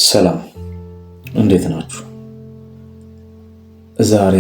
ሰላም፣ እንዴት ናችሁ? ዛሬ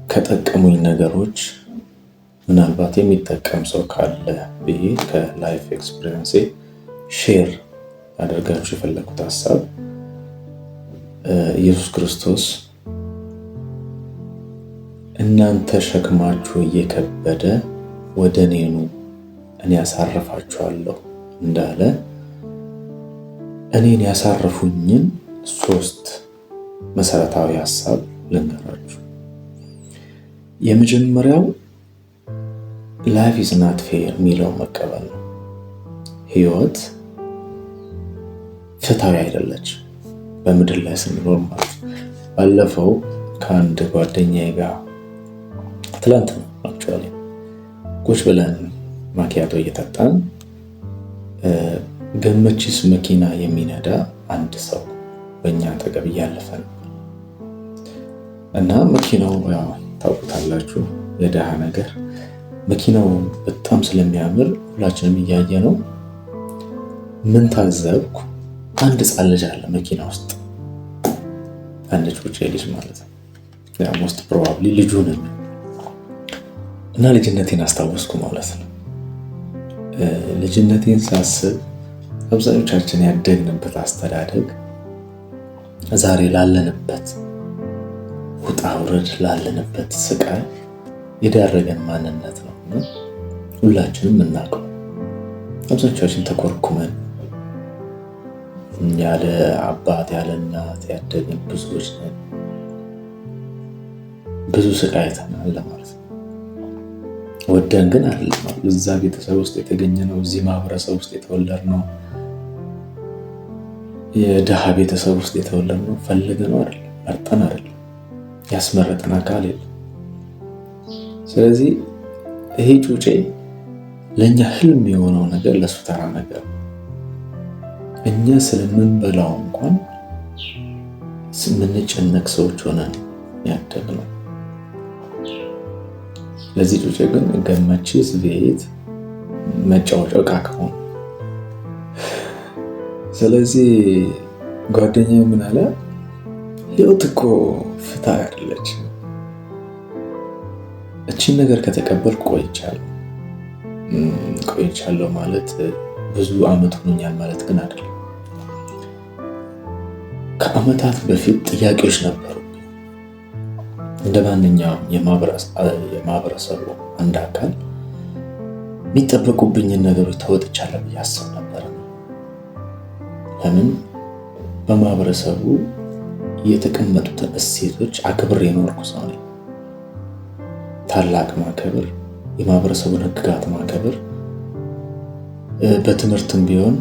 ከጠቀሙኝ ነገሮች ምናልባት የሚጠቀም ሰው ካለ ብዬ ከ life experience ኤ share ላደርጋችሁ የፈለኩት ሀሳብ፣ ኢየሱስ ክርስቶስ "እናንተ ሸክማችሁ እየከበደ ወደ እኔ ኑ፣ እኔ አሳርፋችኋለሁ" እንዳለ እኔን ያሳረፉኝን ሶስት መሰረታዊ ሀሳብ ልንገራችሁ። የመጀመሪያው life is not fair የሚለውን መቀበል ነው። ህይወት ፍትሃዊ አይደለች በምድር ላይ ስንኖር ማለት ነው። ባለፈው ከአንድ ጓደኛዬ ጋር፣ ትላንት ነው actually፣ ቁጭ ብለን ማኪያቶ እየጠጣን ገመቺስ መኪና የሚነዳ አንድ ሰው በእኛ አጠገብ እያለፈ ነበር እና መኪናው፣ ያው ታውቁታላችሁ የድሃ ነገር፣ መኪናው በጣም ስለሚያምር ሁላችንም እያየ ነው። ምን ታዘብኩ? አንድ ህፃን ልጅ አለ መኪና ውስጥ፣ አንድ ጩጬ ልጅ ማለት ነው። Most probably ልጁ ነው እና ልጅነቴን አስታወስኩ ማለት ነው። ልጅነቴን ሳስብ አብዛኞቻችን ያደግንበት አስተዳደግ ዛሬ ላለንበት ውጣ ውረድ፣ ላለንበት ስቃይ የዳረገን ማንነት ነው። ሁላችንም የምናውቀው አብዛኞቻችን ተኮርኩመን ያለ አባት ያለ እናት ያደግን ብዙዎች ነን። ብዙ ስቃይ አይተናል ለማለት ነው። ወደን ግን አይደለም። እዛ ቤተሰብ ውስጥ የተገኘ ነው። እዚህ ማህበረሰብ ውስጥ የተወለድነው፣ የድሃ ቤተሰብ ውስጥ የተወለድነው ፈልገነው አይደለም፣ መርጠን አይደለም። ያስመረጠን አካል የለም። ስለዚህ ይሄ ጩጬ ለእኛ ህልም የሆነው ነገር ለእሱ ተራ ነገር ነው። እኛ ስለምንበላው እንኳን የምንጨነቅ ሰዎች ሆነን ያደግነው። ለዚህ ጩጬ ግን ገመቺስ ቤት መጫወቻ እቃ ከሆነ፣ ስለዚህ ጓደኛዬ ምን አለ? "ህይወት እኮ ፍትሃዊ አይደለች።" እቺን ነገር ከተቀበልኩ ቆይቻለሁ። ቆይቻለሁ ማለት ብዙ አመት ሆኖኛል ማለት ግን አይደለም። ከአመታት በፊት ጥያቄዎች ነበሩ። እንደ ማንኛውም የማህበረሰቡ አንድ አካል የሚጠበቁብኝን ነገሮች ተወጥቻለሁ ብዬ አስብ ነበር። ለምን? በማህበረሰቡ የተቀመጡትን እሴቶች አክብሬ የኖርኩ ሰው ነኝ። ታላቅ ማከብር፣ የማህበረሰቡን ህግጋት ማከብር፣ በትምህርትም ቢሆን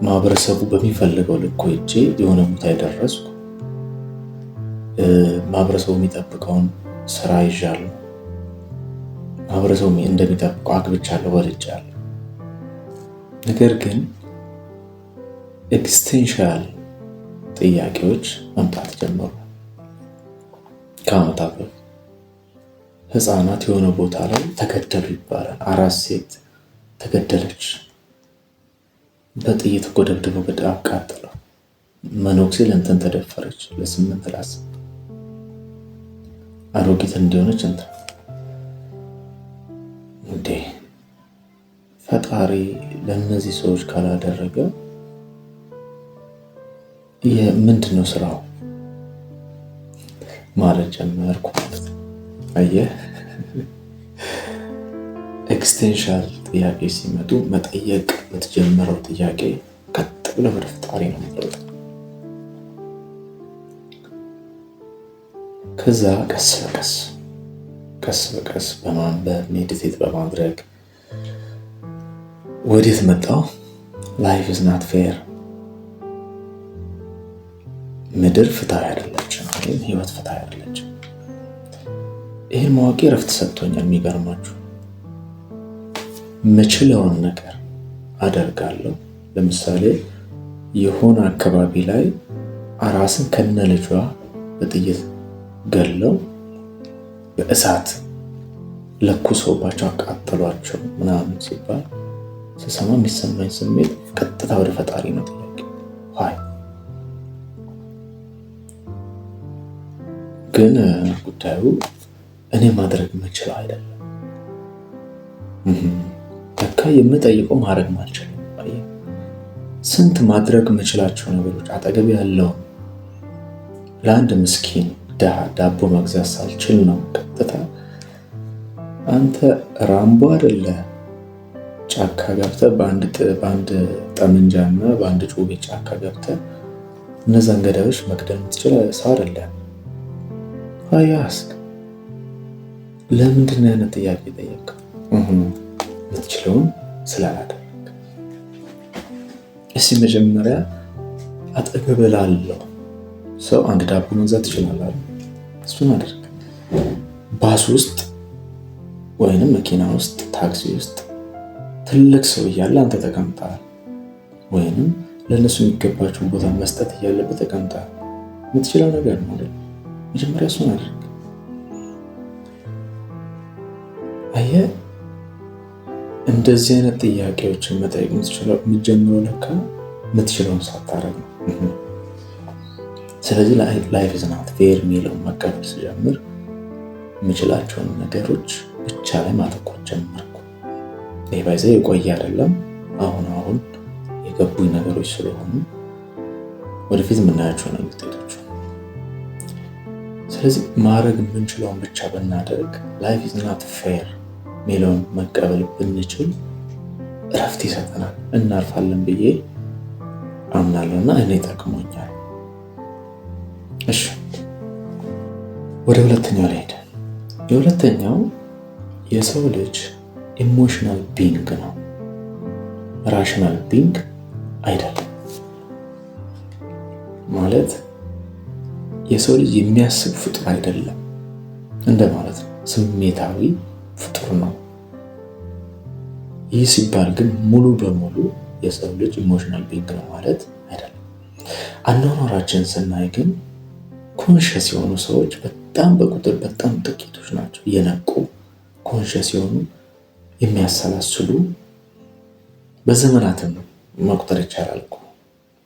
ማህበረሰቡ በሚፈልገው ልክ ሄጄ የሆነ ቦታ የደረስኩ፣ ማህበረሰቡ የሚጠብቀውን ስራ ይዣለሁ። ማህበረሰቡ እንደሚጠብቀው አግብቻለሁ፣ ወልጃለሁ። ነገር ግን existential ጥያቄዎች መምጣት ጀመሩ። ከዓመታት በፊት ህፃናት የሆነ ቦታ ላይ ተገደሉ ይባላል። አራስ ሴት ተገደለች፣ በጥይት እኮ ደብድበው አቃጠለው። መነኩሴ ለእንትን ተደፈረች፣ ለ8 ለ10፣ አሮጊት እንዲሆነች እንትን። እንዴ፣ ፈጣሪ ለእነዚህ ሰዎች ካላደረገ ምንድን ነው ስራው ማለት ጀመርኩ ማለት ነው። አየህ፣ existential ጥያቄ ሲመጡ መጠየቅ የምትጀምረው ጥያቄ ቀጥ ብለህ ወደ ፈጣሪ ነው የምትሮጠው። ከዛ ቀስ በቀስ ቀስ በቀስ በማንበብ፣ meditate በማድረግ ወዴት መጣው? Life is not fair። ምድር ፍትሃዊ አይደለችም፣ ወይም ህይወት ፍትሃዊ አይደለችም። ይህን ማወቄ እረፍት ሰጥቶኛል። የሚገርማችሁ ምችለውን ነገር አደርጋለሁ። ለምሳሌ የሆነ አካባቢ ላይ አራስን ከነ ልጇ በጥይት ገለው በእሳት ለኩሰውባቸው አቃጠሏቸው ምናምን ሲባል ስሰማ የሚሰማኝ ስሜት ቀጥታ ወደ ፈጣሪ ነው ጥያቄ። ግን ጉዳዩ እኔ ማድረግ የምችለው አይደለም። ለካ የምጠይቀው ማድረግ ማልችለው። ስንት ማድረግ የምችላቸው ነገሮች አጠገብ ያለውን ለአንድ ምስኪን ድሃ ዳቦ መግዛት ሳልችል ነው ቀጥታ አንተ ራምቦ አይደለ ጫካ ገብተህ በአንድ ጠመንጃና በአንድ ጩቤ ጫካ ገብተህ እነዛን ገዳዮች መግደል የምትችል ሰው አይደለም። አያስክ ለምንድን ነው ያንን ጥያቄ ጠየቅከው? የምትችለውን ስላላደረግ። እስኪ መጀመሪያ አጠገብህ ላለው ሰው አንድ ዳቦ መግዛት ትችላለህ። እሱን አድርግ። ባስ ውስጥ ወይንም መኪና ውስጥ፣ ታክሲ ውስጥ ትልቅ ሰው እያለ አንተ ተቀምጠሃል። ወይንም ለእነሱ የሚገባቸውን ቦታ መስጠት እያለብህ ተቀምጠሃል። የምትችለው ነገር ነው አይደል? መጀመሪያ እሱን አድርግ። አየህ፣ እንደዚህ አይነት ጥያቄዎችን መጠየቅ የምትጀምረው ለካ የምትችለውን ሳታረግ ነው። ስለዚህ life is not fair የሚለውን መቀበል ስጀምር የምችላቸውን ነገሮች ብቻ ላይ ማተኮር ጀመርኩ። ይህ by the way የቆየ አይደለም፣ አሁን አሁን የገቡኝ ነገሮች ስለሆኑ ወደፊት የምናያቸው ነው ውጤቶቹ። ስለዚህ ማድረግ የምንችለውን ብቻ ብናደርግ፣ life is not fair የሚለውን መቀበል ብንችል እረፍት ይሰጠናል፣ እናርፋለን ብዬ አምናለሁ እና እኔ ጠቅሞኛል። እሺ፣ ወደ ሁለተኛው ላይ። የሁለተኛው የሰው ልጅ emotional being ነው፣ rational being አይደለም። ማለት የሰው ልጅ የሚያስብ ፍጡር አይደለም እንደማለት ነው። ስሜታዊ ፍጡር ነው። ይህ ሲባል ግን ሙሉ በሙሉ የሰው ልጅ emotional being ነው ማለት አይደለም። አኗኗራችን ስናይ ግን conscious የሆኑ ሰዎች በጣም በቁጥር በጣም ጥቂቶች ናቸው። የነቁ፣ conscious የሆኑ፣ የሚያሰላስሉ በዘመናትም መቁጠር ይቻላል እኮ፣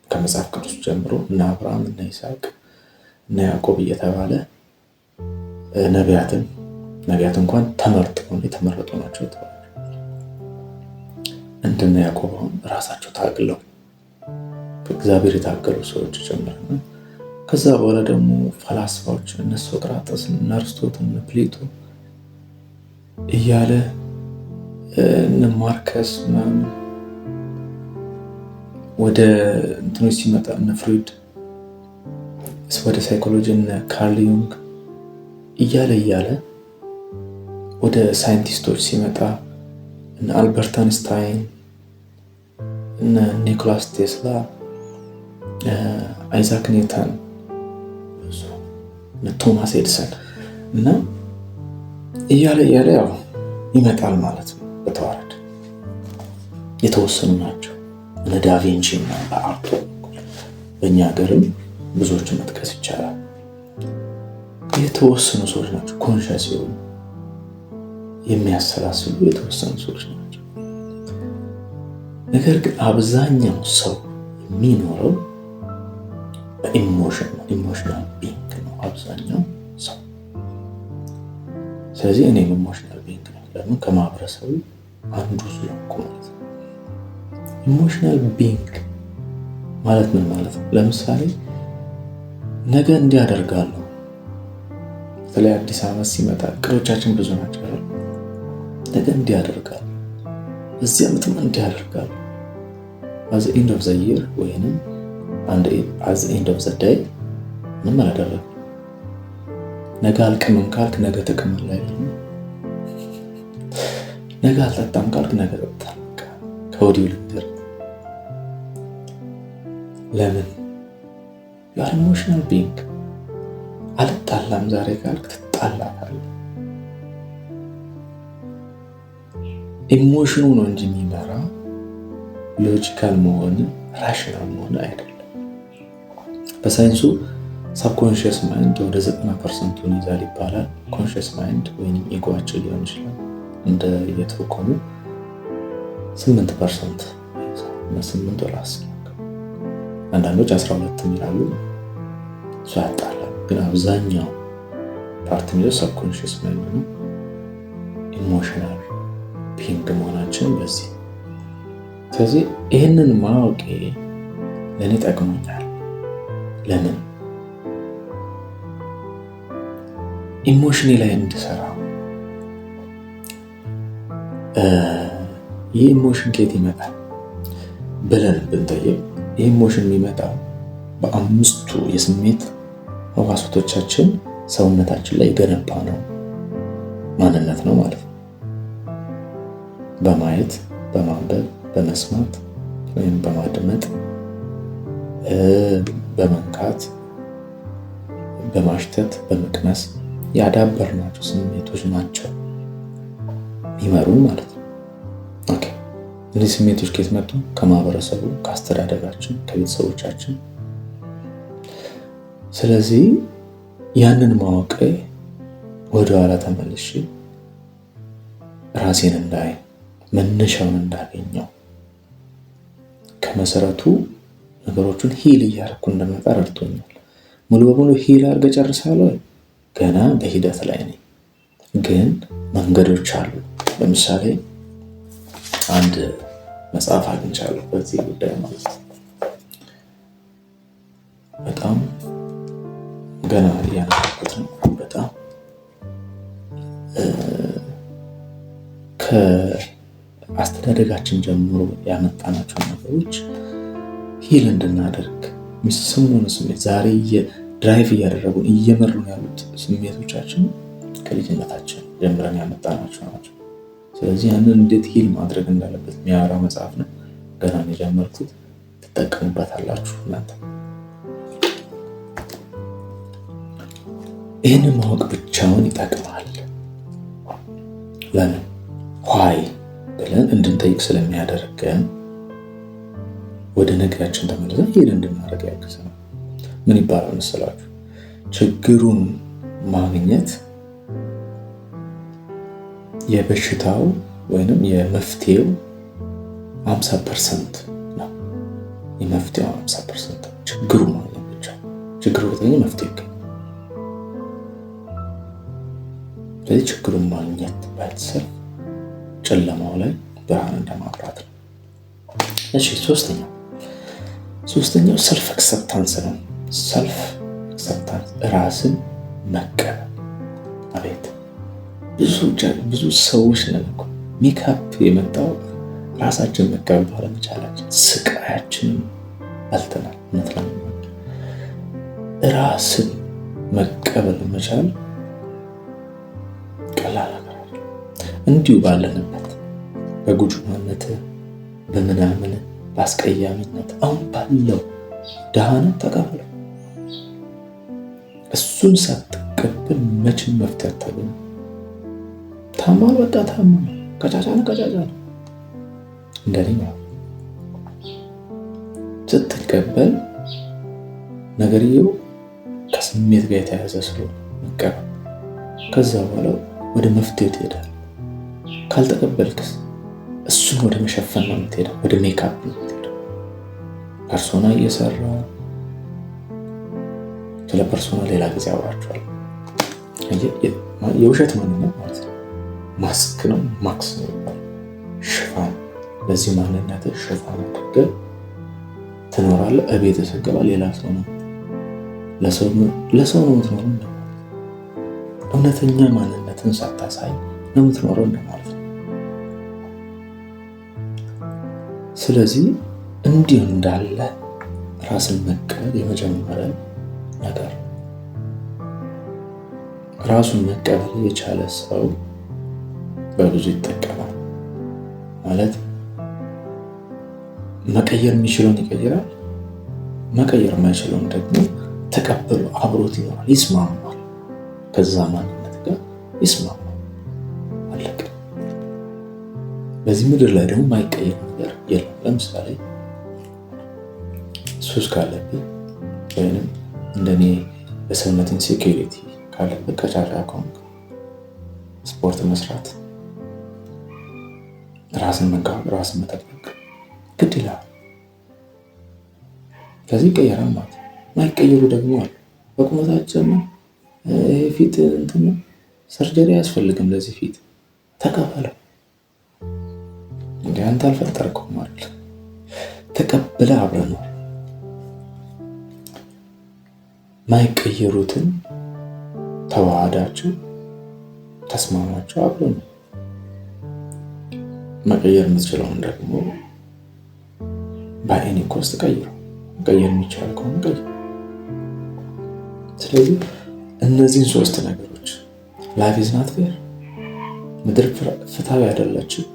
ከመጽሐፍ ቅዱስ ጀምሮ እነ አብርሃም፣ እነ ይስሐቅ፣ እነ ያዕቆብ እየተባለ ነቢያትን፣ ነቢያት እንኳን ተመርጠው የተመረጡ ናቸው ተባለ። እንደነ ያዕቆብ አሁን ራሳቸው ታግለው በእግዚአብሔር የታገሉ ሰዎች ጭምርና ከዛ በኋላ ደግሞ ፈላስፋዎች እነ ሶቅራጠስ፣ እነ አርስቶትል፣ እነ ፕሌቶ እያለ እነ ማርከስ ምናምን፣ ወደ እንትኖች ሲመጣ እነ ፍሮይድ፣ ወደ psychology እነ ካርል ዩንግ እያለ እያለ ወደ ሳይንቲስቶች ሲመጣ እነ አልበርት አንስታይን፣ እነ ኒኮላስ ቴስላ፣ አይዛክ ኒውተን፣ እነ ቶማስ ኤዲሰን እና እያለ እያለ ያው ይመጣል ማለት ነው። በተዋረድ የተወሰኑ ናቸው። እነ ዳቪንቺ እና በ art ኡ በእኛ ሀገርም ብዙዎችን መጥቀስ ይቻላል። የተወሰኑ ሰዎች ናቸው conscious የሆኑ፣ የሚያሰላስሉ የተወሰኑ ሰዎች ናቸው። ነገር ግን አብዛኛው ሰው የሚኖረው በ emotion ነው። Emotional being ነው አብዛኛው ሰው። ስለዚህ እኔም emotional being ነው። ለምን? ከማህበረሰቡ አንዱ ስለሆንኩ ማለት ነው። Emotional being ማለት ምን ማለት ነው? ለምሳሌ ነገ እንዲህ አደርጋለሁ። በተለይ አዲስ ዓመት ሲመጣ እቅዶቻችን ብዙ ናቸው። ነገ እንዲህ አደርጋለሁ፣ በዚህ ዓመትም እንዲህ አደርጋለሁ። At the end of the year ወይንም at the end of the day ምንም አላደረግም። ነገ አልቅምም ካልክ ነገ ትቅማለህ አይደለም። ነገ አልጠጣም ካልክ ነገ ጠጣል። ከወዲሁ ልንገር። ለምን? You are emotional being። አልጣላም ዛሬ ካልክ ትጣላታለህ። Emotion ኑ ነው እንጂ የሚመራ logical መሆን፣ rational መሆን አይደለም። በሳይንሱ subconscious mind ወደ 90% ኡን ይዛል ይባላል። Conscious mind ወይም ego ኣችን ሊሆን ይችላል እንደ የተወኮኑ 8%፣ 8 ወደ 10፣ አንዳንዶች 12 ይላሉ። እሱ ያጣላል። ግን አብዛኛው part የሚለው subconscious mind ነው። Emotional being መሆናችን በዚህ። ስለዚህ ይህንን ማወቄ ለእኔ ጠቅሞኛል። ለምን? Emotion ኤ ላይ እንድሰራ። ይህ emotion ከየት ይመጣል ብለን ብንጠይቅ፣ ይህ emotion የሚመጣው በአምስቱ የስሜት ህዋሳቶቻችን ሰውነታችን ላይ የገነባ ነው ማንነት ነው ማለት ነው። በማየት፣ በማንበብ፣ በመስማት ወይም በማድመጥ፣ በመንካት፣ በማሽተት፣ በመቅመስ ያዳበርናቸው ስሜቶች ናቸው የሚመሩን ማለት ነው። Okay፣ እነዚህ ስሜቶች ከየት መጡ? ከማህበረሰቡ፣ ከአስተዳደጋችን፣ ከቤተሰቦቻችን። ስለዚህ ያንን ማወቅ ወደኋላ ተመልሼ ራሴን እንዳይ፣ መነሻውን እንዳገኘው፣ ከመሰረቱ ነገሮቹን heal እያደረኩ እንደመጣ ረድቶኛል። ሙሉ በሙሉ heal አድርገህ ጨርሳለሁ? ገና በሂደት ላይ ነኝ። ግን መንገዶች አሉ። ለምሳሌ አንድ መጽሐፍ አግኝቻለሁ በዚህ ጉዳይ ማለት ነው። በጣም ገና እያነበብኩት ነው። በጣም ከአስተዳደጋችን ጀምሮ ያመጣናቸው ነገሮች heal እንድናደርግ የሚሰሙን ስሜት፣ ዛሬ drive እያደረጉን እየመሩን ያሉት ስሜቶቻችን ከልጅነታችን ጀምረን ያመጣናቸው ናቸው። ስለዚህ ያንን እንዴት heal ማድረግ እንዳለበት የሚያወራ መጽሐፍ ነው። ገና የጀመርኩት፣ ትጠቀሙበታላችሁ እናንተ። ይህንን ማወቅ ብቻውን ይጠቅማል። ለምን፣ why ብለን እንድንጠይቅ ስለሚያደርገን ወደ ነገያችን ተመልሰን heal እንድናደርግ ያግዘናል። ምን ይባላል መሰላችሁ? ችግሩን ማግኘት የበሽታው ወይንም የመፍትሄው 50% ነው። የመፍትሄው 50% ችግሩ ማግኘት ብቻ። ችግሩ ከተገኘ መፍትሄ ይገኛል። ስለዚህ ችግሩን ማግኘት by itself ጨለማው ላይ ብርሃን እንደማብራት ነው። እሺ፣ ሶስተኛው self acceptance ነው። Self acceptance ራስን መቀበል። አቤት፣ ብዙ ሰዎች ነን እኮ፣ ሜካፕ የመጣው ራሳችን መቀበል ባለመቻላችን ስቃያችንን በልተናል። እውነት ለመናገር ራስን መቀበል መቻል ቀላል ነገር አይደለም። እንዲሁ ባለንበት በጉጁማነት፣ በምናምን፣ በአስቀያሚነት አሁን ባለው ድሃነት ተቀበለው። እሱን ሳትቀበል መቼም መፍትሄ አታገኝም። ታማል፣ በቃ ታማል። ቀጫጫ ነው፣ ቀጫጫ ነው። እንደኔ ማለት ስትቀበል ነገርየው ከስሜት ጋር የተያያዘ ስለሆነ መቀበል፣ ከዛ በኋላ ወደ መፍትሄው ትሄዳለህ። ካልተቀበልክስ እሱን ወደ መሸፈን ነው የምትሄደው፣ ወደ ሜካፕ ነው የምትሄደው። Persona እየሰራ፣ ስለ persona ሌላ ጊዜ አውራቸዋለሁ። የውሸት ማንነት ማለት ነው። ማስክ ነው፣ ማክስ ነው ይባላል። ሽፋን፣ ለዚህ ማንነት ሽፋን አድርገህ ትኖራለህ። እቤት ስትገባ ሌላ ሰው ነው፣ ለሰው ነው የምትኖረው እንደማለት፣ እውነተኛ ማንነትን ሳታሳይ ነው የምትኖረው እንደማለት ነው። ስለዚህ እንዲሁ እንዳለ ራስን መቀበል የመጀመሪያ ነገር። ራሱን መቀበል የቻለ ሰው በብዙ ይጠቀማል። ማለት መቀየር የሚችለውን ይቀይራል፣ መቀየር የማይችለውን ደግሞ ተቀብሎ አብሮት ይኖራል፣ ይስማማል። ከዛ ማንነት ጋር ይስማማል። አለቀ። በዚህ ምድር ላይ ደግሞ የማይቀየር ነገር የለም። ለምሳሌ ሱስ ካለብህ ወይንም እንደኔ በሰውነት insecurity ካለብህ፣ ቀጫጫ ከሆንክ ስፖርት መስራት፣ ራስን መንከባከብ፣ ራስን መጠበቅ ግድ ይላል። ከዚህ ይቀየራል ማለት ነው። የማይቀየሩ ደግሞ አሉ። በቁመታቸው ነው ይሄ ፊት እንትን ነው፣ surgery አያስፈልግም ለዚህ ፊት፣ ተቀበለው። እንደ አንተ አልፈጠርከውም አይደል? ተቀብለህ አብረህ ነው። ማይቀየሩትን ተዋህዳችሁ ተስማማችሁ አብረህ ነው። መቀየር የምትችለውን ደግሞ በ any cost ቀይረው። መቀየር የሚቻል ከሆነ ቀይር። ስለዚህ እነዚህን ሶስት ነገሮች፣ life is not fair፣ ምድር ፍትሃዊ አይደለችም፣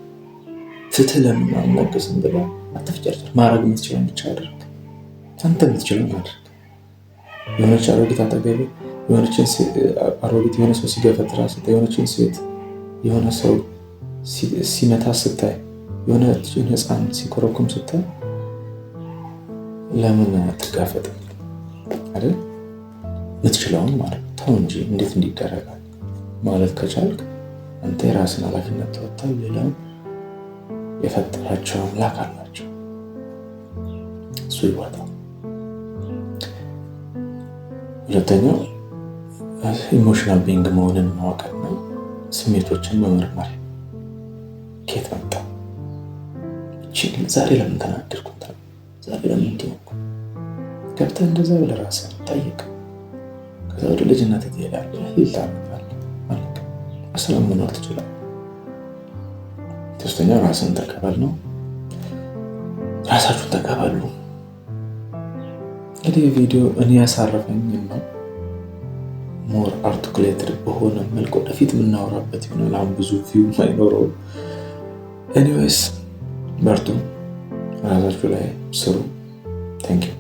ፍትህ ለምን አልነግስም ብለህ አትፍጨርጨር። ማድረግ የምትችለውን ብቻ አድርግ። አንተ የምትችለውን አድርግ። የሆነች አሮጊት አጠገብ የሆነችን አሮጊት የሆነ ሰው ሲገፈትራ ስታይ፣ የሆነችን ሴት የሆነ ሰው ሲመታ ስታይ፣ የሆነችን ሕፃን ሲኮረኩም ስታይ ለምን አትጋፈጥም? አይደል? የምትችለውን ማለት ተው እንጂ እንዴት እንዲደረጋል ማለት ከቻልክ አንተ የራስን ኃላፊነት ተወጥተህ ሌላውን የፈጠራቸው አምላክ አላቸው፣ እሱ ይወጣል። ሁለተኛው emotional being መሆንን ማወቅና ስሜቶችን መመርመር። ከየት መጣ? ዛሬ ለምን ተናደድኩ? ዛሬ ለምን እንዲህ ሆንኩ? ገብተህ እንደዛ ብለህ ራስህን ጠይቅ። ከዛ ወደ ልጅነት ትሄዳለህ፣ heal ታደርጋለህ። አለቀ። በሰላም መኖር ትችላለህ። ሶስተኛው ራስን ተቀበል ነው። ራሳችሁን ተቀበሉ። እንግዲህ ቪዲዮ እኔ ያሳረፈኝን ነው። More articulated በሆነ መልክ ወደፊት የምናወራበት ይሆናል። አሁን ብዙ view አይኖረውም። Anyways በርቱ፣ ራሳችሁ ላይ ስሩ። Thank you.